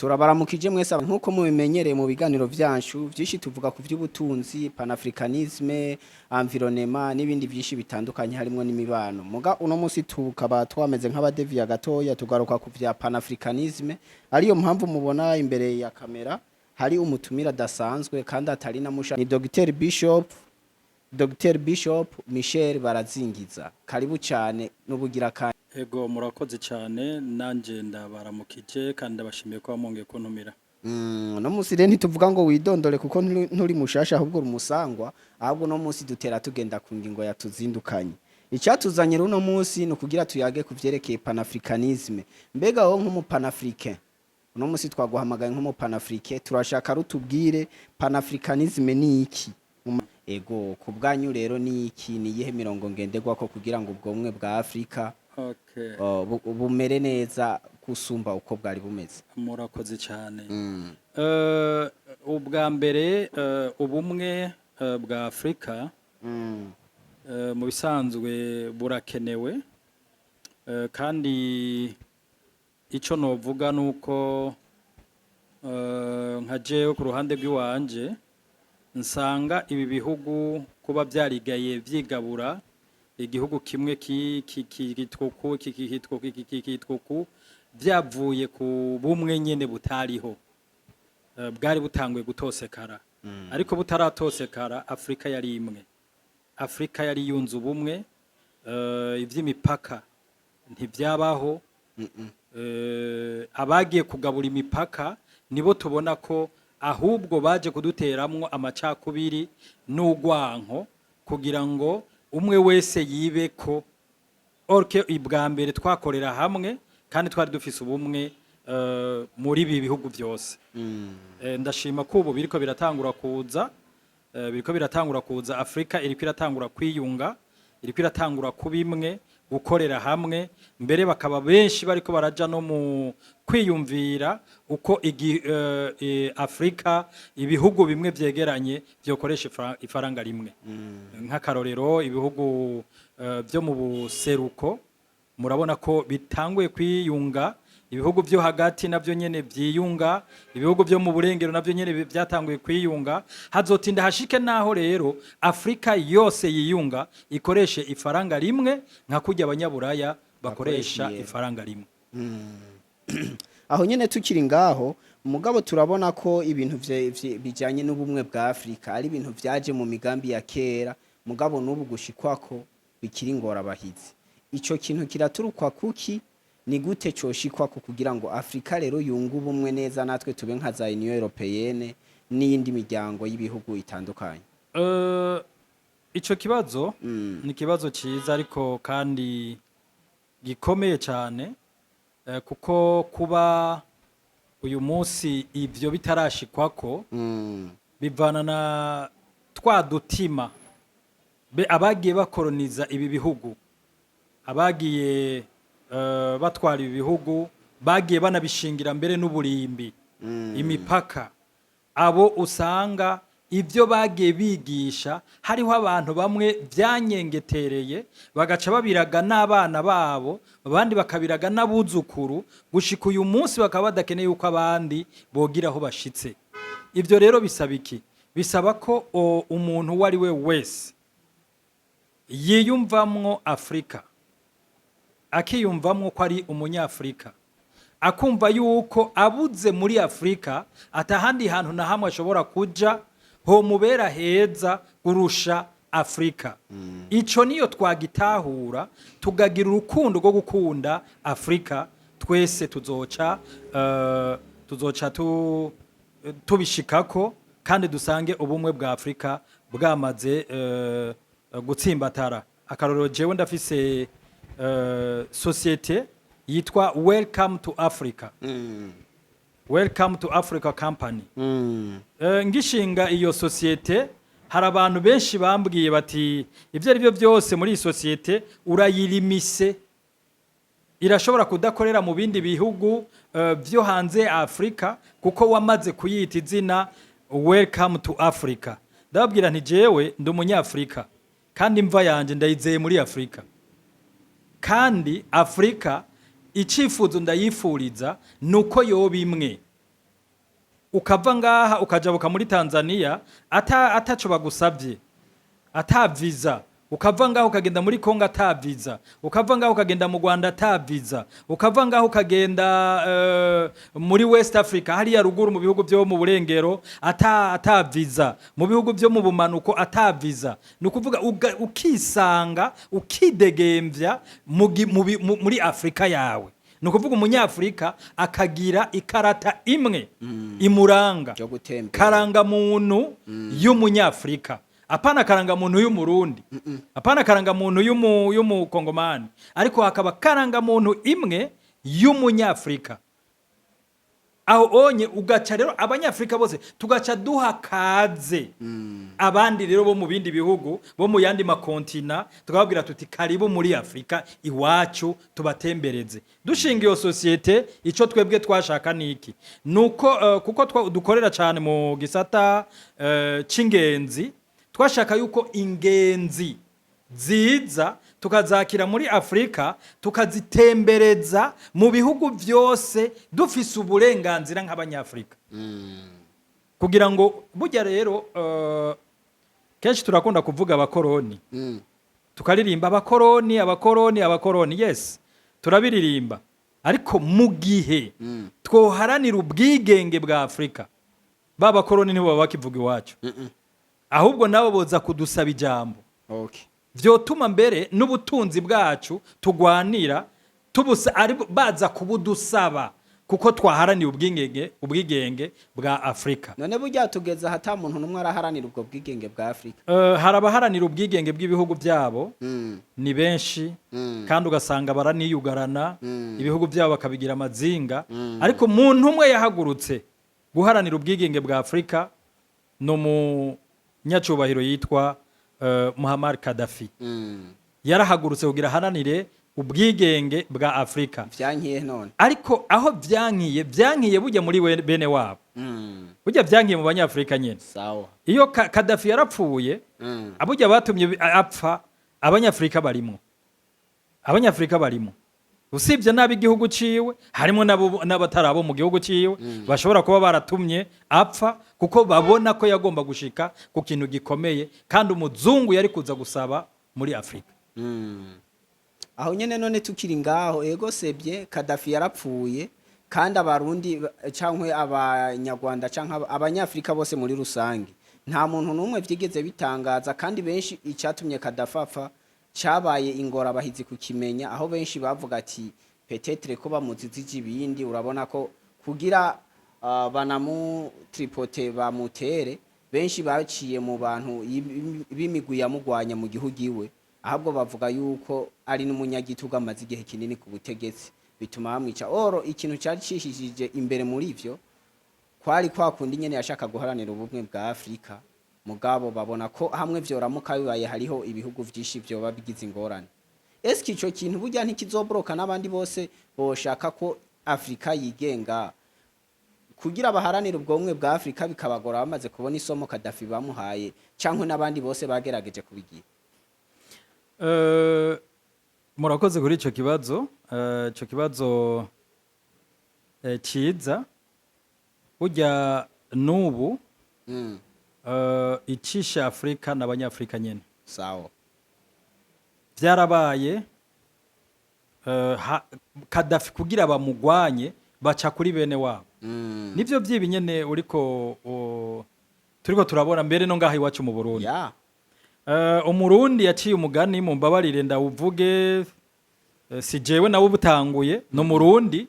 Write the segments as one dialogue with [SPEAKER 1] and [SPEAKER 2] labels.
[SPEAKER 1] Turabaramukije mwese nkuko mubimenyereye mu biganiro vyacu vyinshi. Tuvuga ku vy'ubutunzi, panafricanisme, environnement n'ibindi vyinshi bitandukanye, harimo n'imibano. Muga uno musi tukaba twameze nk'abadeviya gatoya, tugaruka ku vya panafricanisme, ariyo mpamvu mubona imbere ya kamera hari umutumira adasanzwe kandi atari na musha, ni Dr Bishop Michel Barazingiza. Karibu cyane n'ubugira kandi.
[SPEAKER 2] Ego, murakoze cyane. Nanjye ndabaramukije kandi ndabashimiye kuba mwongeye kuntumira.
[SPEAKER 1] No musi rero ntituvuga ngo widondore kuko nturi mushasha, ahubwo uri umusangwa. Ahubwo no musi dutera tugenda ku ngingo yatuzindukanye. Icyatuzanye rero uno musi ni ukugira tuyage ku vyerekeye panafricanisme. Mbega wowe nk'umupanafricain, uno musi twaguhamagaye nk'umupanafricain, turashaka rutubwire panafricanisme ni iki? Ego, ku bwanyu rero ni iki? Ni iyihe mirongo ngenderwako kugira ngo ubwomwe bwa Afrika bumere neza gusumba uko bwari bumeze?
[SPEAKER 2] Murakoze cyane. Ubwa mbere, ubumwe bwa Afurika mu bisanzwe burakenewe, kandi icyo novuga ni uko nka jewe ku ruhande rw'iwanje nsanga ibi bihugu kuba byarigaye vyigabura, igihugu kimwe kitwa uku, iki kikitwa uku, iki kikitwa uku, byavuye ku bumwe nyene butariho. Bwari butanguye gutosekara, ariko butaratosekara Afurika yari imwe, Afurika yari yunze ubumwe. Ivy'imipaka ntibyabaho. Abagiye kugabura imipaka nibo tubona ko ahubwo baje kuduteramwo amacakubiri n'urwanko kugira ngo umwe wese yibe ko orke. Ibwa mbere twakorera hamwe kandi twari dufise ubumwe muri ibi bihugu byose. Ndashima ko ubu biriko biratangura kuza, Afurika iriko iratangura kwiyunga, iriko iratangura kuba imwe, gukorera hamwe, mbere bakaba benshi bariko baraja no mu kwiyumvira uko Afurika, ibihugu bimwe vyegeranye vyokoresha ifaranga rimwe. Nk'akarorero, ibihugu vyo mu buseruko murabona ko bitanguye kwiyunga, ibihugu byo hagati navyo nyene vyiyunga, ibihugu byo mu burengero navyo nyene byatanguye kwiyunga. Hazotinda hashike naho rero Afrika yose yiyunga, ikoreshe ifaranga rimwe nka kurya abanyaburaya bakoresha
[SPEAKER 1] bakoresha iyero.
[SPEAKER 2] Ifaranga rimwe.
[SPEAKER 1] Aho nyene tukiri ngaho, mugabo turabona ko ibintu bijanye n'ubumwe bwa Afrika ari ibintu vyaje mu migambi ya kera, mugabo n'ubu gushikwako bikiri ingorabahizi. Ico kintu kiraturukwa kuki? Ni gute coshikwako kugira ngo Afrika rero yunge ubumwe neza, natwe tube nka za Union Européenne n'iyindi miryango y'ibihugu itandukanye?
[SPEAKER 2] Ico kibazo ni ikibazo ciza ariko kandi gikomeye cyane, kuko kuba uyu munsi ivyo bitarashikwako bivana na twa dutima be abagiye bakoroniza ibi bihugu, abagiye batwara ibi bihugu, bagiye banabishingira mbere n'uburimbi, imipaka. Abo usanga ibyo bagiye bigisha, hariho abantu bamwe byanyengetereye, bagaca babiraga n'abana babo, abandi bakabiraga n'abuzukuru, gushika uyu munsi bakaba badakeneye yuko abandi bogira aho bashitse. Ibyo rero bisaba iki? Bisaba ko umuntu uwo ari we wese yiyumvamwo Afurika, akiyumvamwo ko ari umunyafurika, akumva yuko abuze muri Afurika atahandi hantu na hamwe ashobora kuja homubera heza kurusha Afurika. Ico niyo twagitahura, tugagira urukundo rwo gukunda Afurika, twese tuzoca tubishikako kandi dusange ubumwe bwa Afurika bwamaze gutsimbatara. Akarorero, jewe ndafise société yitwa Welcome to Africa, Welcome to Africa Company. Ngishinga iyo société, hari abantu benshi bambwiye bati: "Ibyo ari byo byose muri iyi société urayirimise, irashobora kudakorera mu bindi bihugu byo hanze ya Afrika kuko wamaze kuyita izina Welcome to Africa." Ndababwira nti: "Jewe ndi umunyafurika kandi imva yanje ndayizeye muri Afrika, kandi Afrika icifuzo ndayifuriza nuko yoba imwe." Ukava ngaha ukajabuka muri Tanzania ataco bagusabye, ata visa. Ukava ngaho ukagenda muri Kongo ata visa, ukava ngaho ukagenda mu Rwanda ata visa, ukava ngaho ukagenda muri West Africa hariya ruguru, mu bihugu byo mu burengero ata visa, mu bihugu byo mu bumanuko ata visa. Ni ukuvuga ukisanga ukidegemvya mu gi- mu bi- mu- muri Afrika yawe. Ni ukuvuga umunyafurika akagira ikarata imwe imuranga,
[SPEAKER 1] yo gutembera,
[SPEAKER 2] karangamuntu y'umunyafurika, apana karangamuntu y'umurundi, apana karangamuntu y'umukongomani, ariko hakaba karangamuntu imwe y'umunyafurika. Aho onye ugaca rero abanyafurika bose tugaca duha kaze abandi rero bo mu bindi bihugu, bo mu yandi makontina, tukababwira tuti: "Karibu muri Afurika iwacu, tubatembereze." Dushinga iyo sosiyete, icyo twebwe twashaka ni iki? Nuko kuko dukorera cyane mu gisata c'ingenzi, twashaka yuko ingenzi ziza tukazakira muri Afurika, tukazitembereza mu bihugu byose dufise uburenganzira nk'abanyafurika, kugira ngo burya rero kenshi turakunda kuvuga abakoroni, tukaririmba abakoroni, abakoroni, abakoroni. Yes, turabiririmba, ariko mu gihe twoharanira ubwigenge bwa Afurika, ba bakoroni nibo baba bakivuga iwacu, ahubwo nabo boza kudusaba ijambo. Vyotuma mbere n'ubutunzi bwacu tugwanira tubusa ari baza kubudusaba, kuko twaharaniye ubwigenge bwa Afurika.
[SPEAKER 1] None burya tugeze aha ata muntu n'umwe araharanira ubwo bwigenge bwa Afurika?
[SPEAKER 2] Hari abaharanira ubwigenge bw'ibihugu byabo, ni benshi, kandi ugasanga baraniyugarana, ibihugu byabo bakabigira amazinga. Ariko umuntu umwe yahagurutse guharanira ubwigenge bwa Afurika ni umunyacubahiro yitwa Muammar Gaddafi. Yarahagurutse kugira aharanire ubwigenge bwa Afurika.
[SPEAKER 1] Vyankiye none?
[SPEAKER 2] Ariko aho vyankiye burya muri bene wabo, burya vyankiye mu banyafurika nyene. Iyo Gaddafi yarapfuye, aburya batumye apfa abanyafurika barimo, abanyafurika barimo, usibye n'ab'igihugu ciwe, harimo n'abatari abo mu gihugu ciwe bashobora kuba baratumye apfa, kuko babona ko yagomba gushika ku kintu gikomeye kandi umuzungu yari kuza gusaba muri Afurika.
[SPEAKER 1] Aho nyene none tukiri ngaho, ego sebye Kadafi yarapfuye, kandi abarundi cankwe abanyarwanda canke abanyafrika bose muri rusange, nta muntu n'umwe vyigeze bitangaza. Kandi benshi icyatumye Kadafi apfa cabaye ingorabahizi kukimenya, aho benshi bavuga ati peut-être ko bamuzizije ibindi. Urabona ko kugira banamutripote bamutere, benshi baciye mu bantu b'imigwi yamugwanya mu gihugu iwe, ahubwo bavuga yuko ari n'umunyagitugu amaze igihe kinini ku butegetsi, bituma bamwica. Oro ikintu cyari cishishije imbere muri ivyo kwari kwa kundi nyene yashaka guharanira ubumwe bwa Afrika, mugabo babona ko hamwe vyoramuka bibaye hariho ibihugu vyinshi vyoba bigize ingorane. Eske ico kintu burya ntikizobroka n'abandi bose boshaka ko Afrika yigenga kugira baharanire ubwo bumwe bwa Afrika, bikabagora bamaze kubona isomo Kadafi bamuhaye canke n'abandi bose bagerageje kubigira?
[SPEAKER 2] Murakoze kuri ico kibazo. Ico kibazo ciza. Burya n'ubu icisha Afurika n'abanyafurika nyene. Vyarabaye, Kadafi kugira bamugwanye baca kuri bene wabo. Nivyo vyibi nyene uriko turiko turabona mbere no ngaha iwacu mu Burundi. Umurundi yaciye umugani, mu mbabarire ndawuvuge, si jewe nawe ubutanguye, ni umurundi,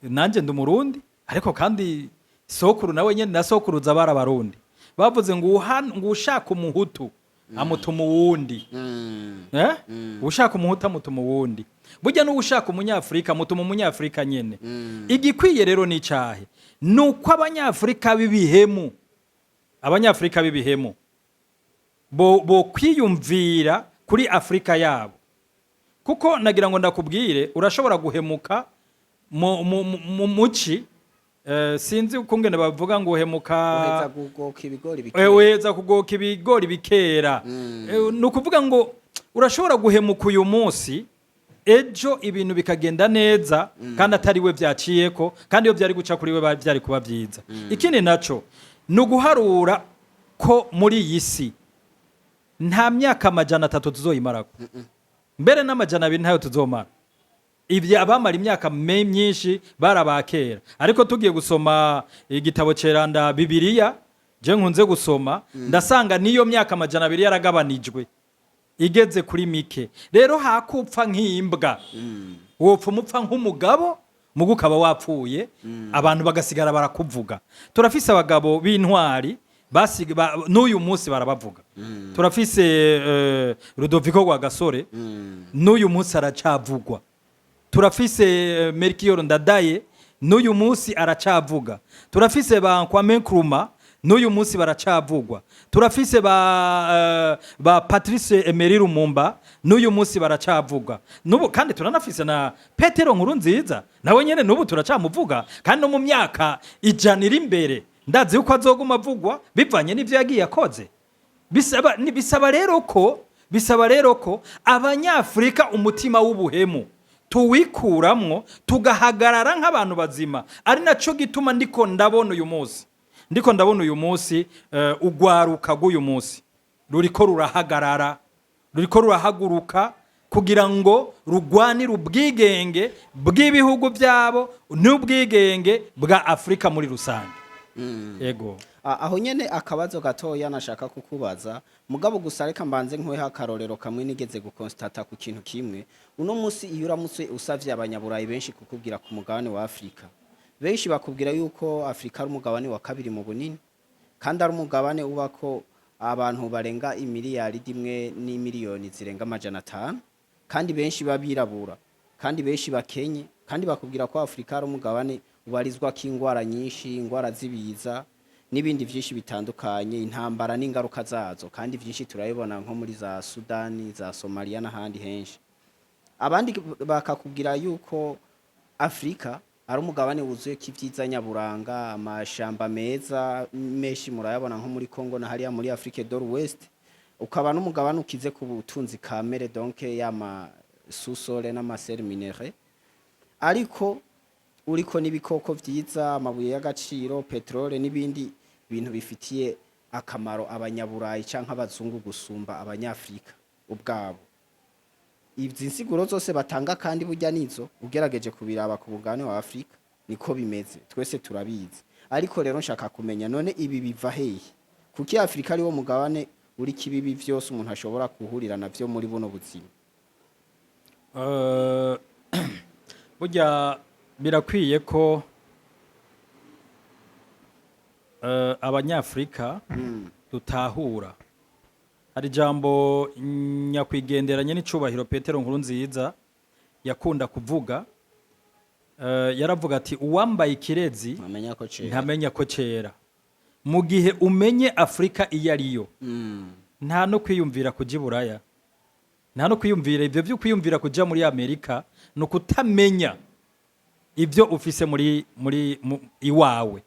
[SPEAKER 2] nanjye ndi umurundi, ariko kandi sokuru nawe nyene na sokuruza bari abarundi. Bavuze ngo ngo ushaka umuhutu amutuma uwundi. Eh? Ushaka umuhutu amutuma uwundi. Burya n'ushaka umunyafurika amutuma umunyafurika nyene. Igikwiye rero ni icahe? Ni uko abanyafurika b'ibihemu, abanyafurika b'ibihemu bo kwiyumvira kuri Afurika yabo, kuko nagira ngo ndakubwire, urashobora guhemuka mu muci, sinzi ukungene bavuga ngo uhemuka.
[SPEAKER 1] Uheza kugoka ibigori bikera.
[SPEAKER 2] Uheza kugoka ibigori bikera. Ni ukuvuga ngo urashobora guhemuka uyu munsi, Ejo ibintu bikagenda neza kandi atari we byaciyeko, kandi iyo byari guca kuri we byari kuba byiza. Ikindi naco ni uguharura ko muri iyi si nta myaka 300 tuzoyimarako, mbere n'200 ntayo tuzomara. Ibyo abamara imyaka myinshi barabakera, ariko tugiye gusoma igitabo ceranda Bibiliya, je nkunze gusoma, ndasanga niyo myaka 200 yaragabanijwe igeze kuri mike. Rero hakupfa nk'imbwa, wopfa umupfa nk'umugabo, mugu ukaba wapfuye, abantu bagasigara barakuvuga. Turafise abagabo b'intwari n'uyu munsi barabavuga. Turafise Rudoviko Rwagasore, n'uyu munsi aracavugwa. Turafise Melchior Ndadaye, n'uyu munsi aracavuga. Turafise ba Kwame Nkrumah, n'uyu munsi baracavugwa. Turafise ba Patrice Emery Lumumba, n'uyu munsi baracavugwa. N'ubu kandi turanafise na Petero Nkurunziza, nawe nyene n'ubu turacamuvuga, kandi no mu myaka 100 iri imbere ndazi yuko azoguma avugwa bivanye n'ivyo yagiye akoze. Bisaba rero ko Abanyafurika umutima w'ubuhemu tuwikuramwo, tugahagarara nk'abantu bazima. Ari naco gituma ndiko ndabona uyu munsi ugwaruka rw'uyu munsi ruriko rurahagarara, ruriko rurahaguruka kugira ngo rugwanire ubwigenge bw'ibihugu byabo n'ubwigenge bwa Afurika muri rusange. Ego.
[SPEAKER 1] Aho nyene akabazo gatoya nashaka kukubaza, mugabo gusa reka mbanze nkuheho akarorero kamwe nigeze gukonstata ku kintu kimwe. Uno munsi iyo uramutse usavye Abanyaburayi benshi kukubwira ku mugabane wa Afurika, benshi bakubwira yuko Afurika ari umugabane wa kabiri mu bunini, kandi ari umugabane ubako abantu barenga imiliyaridi 1 n'imiliyoni zirenga 500, kandi benshi babirabura, kandi benshi bakenye. Kandi bakubwira ko Afurika ari umugabane ubarizwako ingwara nyinshi, ingwara z'ibiza n'ibindi vyinshi bitandukanye, intambara n'ingaruka zazo, kandi vyinshi turabibona nko muri za Sudani, za Somalia n'ahandi henshi. Abandi bakakubwira yuko Afurika ari umugabane wuzuyeko ivyiza nyaburanga, amashamba meza menshi murayabona nko muri Congo na hariya muri Afrique de l'Ouest, ukaba n'umugabane ukize ku butunzi kamere, donc y'ama sous-sol n'ama sels minéraux, ariko uriko n'ibikoko vyiza, amabuye y'agaciro, petrole n'ibindi bintu bifitiye akamaro Abanyaburayi canke abazungu gusumba Abanyafrika ubwabo. Izi nsiguro zose batanga kandi burya nizo ugerageje kubiraba ku mugabane wa Afrika niko bimeze, twese turabizi. Ariko rero nshaka kumenya, none ibi biva hehe? Kuki Afrika ariwo mugabane uriko ibibi vyose umuntu ashobora guhurira navyo muri buno buzima?
[SPEAKER 2] Burya birakwiye ko Abanyafurika dutahura. Hari ijambo nyakwigenderanye n'icubahiro Petero Nkurunziza yakunda kuvuga. Yaravuga ati: "Uwambaye ikirezi
[SPEAKER 1] ntamenya ko cera."
[SPEAKER 2] Ntamenya ko cera. Mu gihe umenye Afurika iyo ariyo, nta no kwiyumvira kuja i Buraya, nta no kwiyumvira ibyo byo kwiyumvira kuja muri Amerika, ni ukutamenya ibyo ufise muri iwawe,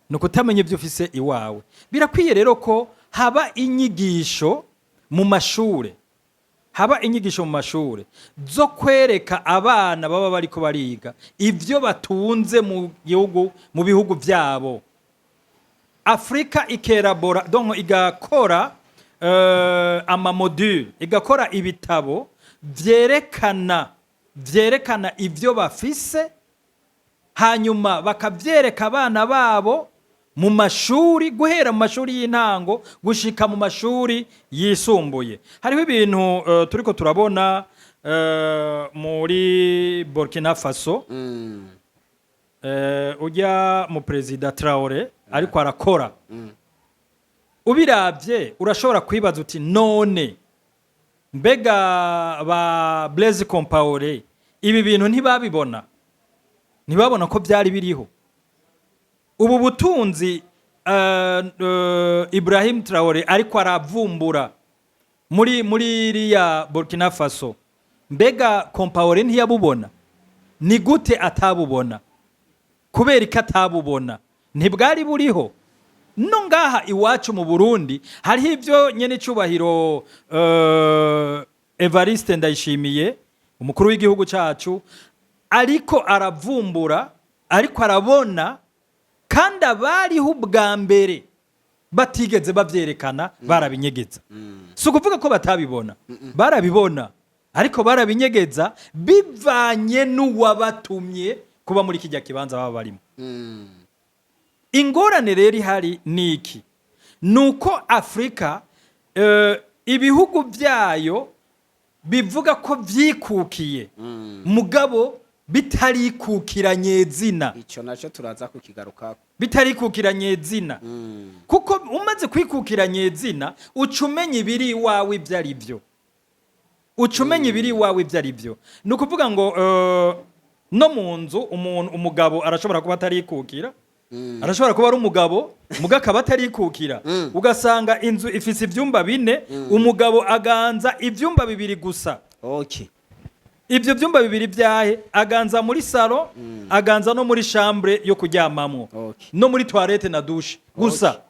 [SPEAKER 2] ni ukutamenya ibyo ufise iwawe. Birakwiye rero ko haba inyigisho mu mashure, haba inyigisho mu mashure zo kwereka abana baba bariko bariga ibyo batunze mu gihugu, mu bihugu byabo. Afurika ikerabora, donc igakora ama modules, igakora ibitabo vyerekana ivyo bafise, hanyuma bakavyereka abana babo mu mashuri, guhera mu mashuri y'intango gushika mu mashuri yisumbuye. Hariho ibintu turiko turabona muri Burkina Faso, ujya mu perezida Traore ariko arakora. Ubiravye urashobora kwibaza uti: "None mbega ba Blaise Compaoré ibi bintu ntibabibona? Ntibabona ko byari biriho?" Ubu butunzi Ibrahim Traore ariko aravumbura muri iriya Burkina Faso, mbega Compaoré ntiyabubona? Ni gute atabubona? Kubera ko atabubona, ntibwari buriho? No ngaha iwacu mu Burundi hariho ibyo nyene icubahiro Evariste Ndayishimiye Umukuru w'igihugu cyacu ariko aravumbura, ariko arabona, kandi abariho ubwa mbere batigeze babyerekana, barabinyegeza. Si ukuvuga ko batabibona, barabibona, ariko barabinyegeza bivanye n'uwabatumye kuba muri kijya kibanza baba barimo. Ingorane rero ihari ni iki? Ni uko Afurika, ibihugu byayo bivuga ko vyikukiye, mugabo bitarikukiranye zina.
[SPEAKER 1] Ico naco turaza kukigarukako.
[SPEAKER 2] Bitarikukiranye zina, kuko umaze kwikukiranye zina, uca umenya ibiri iwawe ibyo ari byo, uca umenya ibiri iwawe ibyo ari byo. Ni ukuvuga ngo no mu nzu umuntu, umugabo arashobora kuba atarikukira, arashobora kuba ari umugabo muga akaba atarikukira, ugasanga inzu ifise ivyumba bine, umugabo aganza ivyumba bibiri gusa. Ibyo byumba bibiri byahe? Aganza muri salon, aganza no muri chambre yo kuryamamwo, no muri toilette na douche gusa.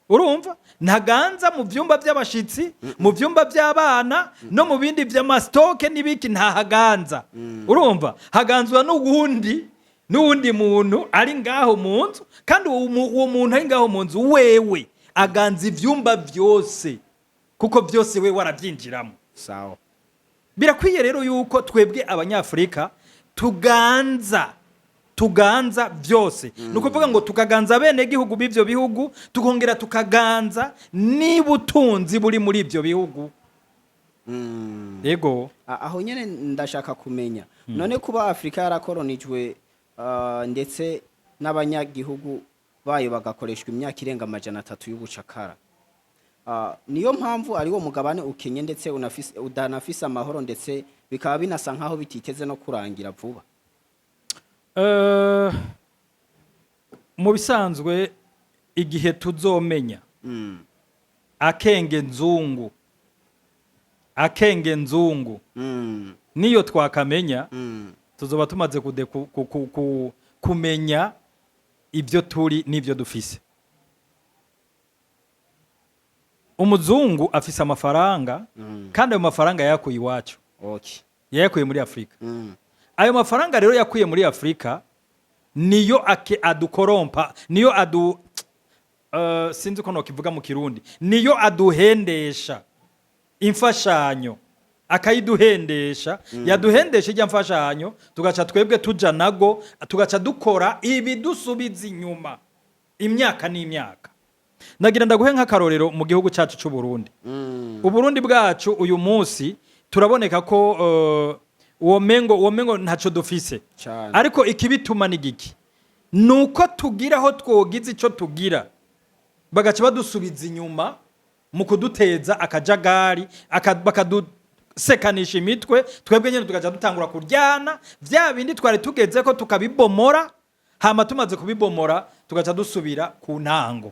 [SPEAKER 2] Urumva, ntaganza mu byumba by'abashitsi, mu byumba by'abana, no mu bindi by'ama stock n'ibiki, ntahaganza. Urumva, haganzwa n'uwundi muntu ari ngaho mu nzu, kandi uwo muntu ari ngaho mu nzu wewe aganza ivyumba byose, kuko byose we warabyinjiramo. Birakwiye rero yuko twebwe Abanyafurika tuganza byose. Ni ukuvuga ngo tukaganza bene gihugu b'ibyo bihugu, tukongera tukaganza n'ubutunzi buri muri ibyo bihugu. Yego.
[SPEAKER 1] Aho nyene ndashaka kumenya, none kuba Afurika yarakoronijwe, ndetse n'abanyagihugu bayo bagakoreshwa imyaka irenga 300 y'ubucakara, niyo mpamvu ari wo mugabane ukenye ndetse udanafise amahoro, ndetse bikaba binasa nkaho bititeze no kurangira vuba?
[SPEAKER 2] Mu bisanzwe, igihe tuzomenya akenge nzungu, akenge nzungu, niyo twakamenya, tuzoba tumaze kumenya ibyo turi n'ibyo dufise. Umuzungu afise amafaranga, kandi ayo mafaranga yayakuye iwacu, yayakuye muri Afurika. Ayo mafaranga rero yakuye muri Afurika niyo ake adukorompa, niyo adu sinzi uko nokivuga mu Kirundi, niyo aduhendesha imfashanyo, akayiduhendesha. Yaduhendesha ijya mfashanyo, tugaca twebwe tuja nago, tugaca dukora ibidusubiza inyuma imyaka n'imyaka. Nagira ndaguhe nk'akarorero mu gihugu cyacu cy'u Burundi. Uburundi bwacu uyu munsi turaboneka ko uwo mengo ntaco dufise.
[SPEAKER 1] Cane.
[SPEAKER 2] Ariko ikibituma ni giki? Nuko tugira aho twogize ico tugira, bagaca badusubiza inyuma mu kuduteza akajagari, bakadusekanisha imitwe, twebwe nyene tugaca dutangura kuryana, vya bindi twari tugeze ko tukabibomora. Hama tumaze kubibomora, tugaca dusubira ku ntango.